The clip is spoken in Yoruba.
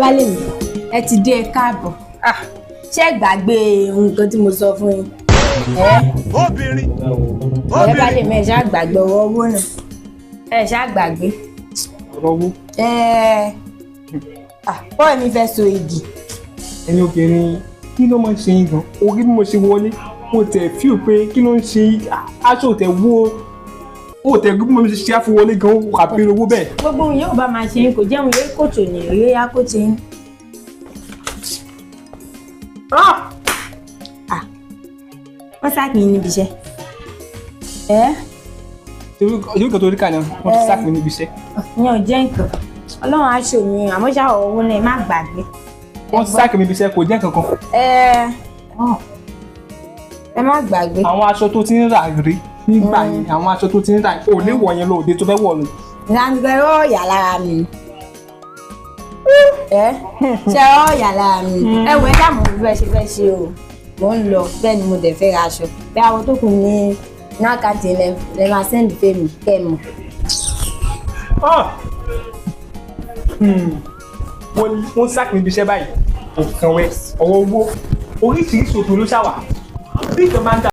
Baálé mi, ẹ ti dé, ẹ káàbọ̀. Ṣé ẹ gbàgbé nǹkan tí mo sọ fún yín? Ẹ Obìnrin. ẹ baálé mi, ẹ ṣáà gbàgbé ọwọ́ owó náà, ẹ ṣáà gbàgbé. Ọ̀rọ̀ owó? Ẹ bọ́ọ̀ mi fẹ́ so igi. Ẹni obìnrin, kí ló máa ń ṣe yín gan? Orí bí mo ṣe wọlé, mo tẹ̀ fíò pé kí ló ń ṣe yín? Aṣọ ò tẹ̀ wó, ó tẹ̀ gbé bí mo ṣe ṣe àfiwọlé gan, ó kà pé owó bẹ́ẹ̀. Gbogbo ohun yóò bá máa ṣe yín, kò jẹun yóò kò tò ní rí yá kó ti yín. Ah, wọ́n sack yín níbi iṣẹ́ ẹ? Ṣé nǹkan tó rí kà náà, wọ́n ti sack mi níbi iṣẹ́. Ìyẹn ò jẹ́ nǹkan, Ọlọ́run á ṣe òmíràn, àmọ́ ṣá owó náà, ẹ má gbàgbé. Wọ́n ti sack mi níbi iṣẹ́, kò jẹ́ nǹkan kan. Ẹ ẹ má gbàgbé. Àwọn aṣọ tó ti ń rà rí nígbà yẹn, àwọn aṣọ tó ti ń rà, ò lè wọ̀ yẹn lọ òde tó fẹ́ wọ̀ lọ. Ìlànà ọ̀ yà lára mi, ẹ ṣe ọ̀ yà lára mi. Ẹ wọ, ẹ dààmú bí ẹ ṣe fẹ́ ṣe o. Mò ń lọ, bẹ́ẹ̀ ni mo dẹ̀ fẹ́ ra aṣọ bí àwọn tó kù ní ní account lẹ máa send fèmí kẹ́ ẹ mọ̀. Ah! Wọ́n sack mi níbi iṣẹ́ báyìí, òkàn wẹ̀, ọwọ́ owó, oríṣiríṣi òfin ló ṣàwà bí ìjọba ń dà.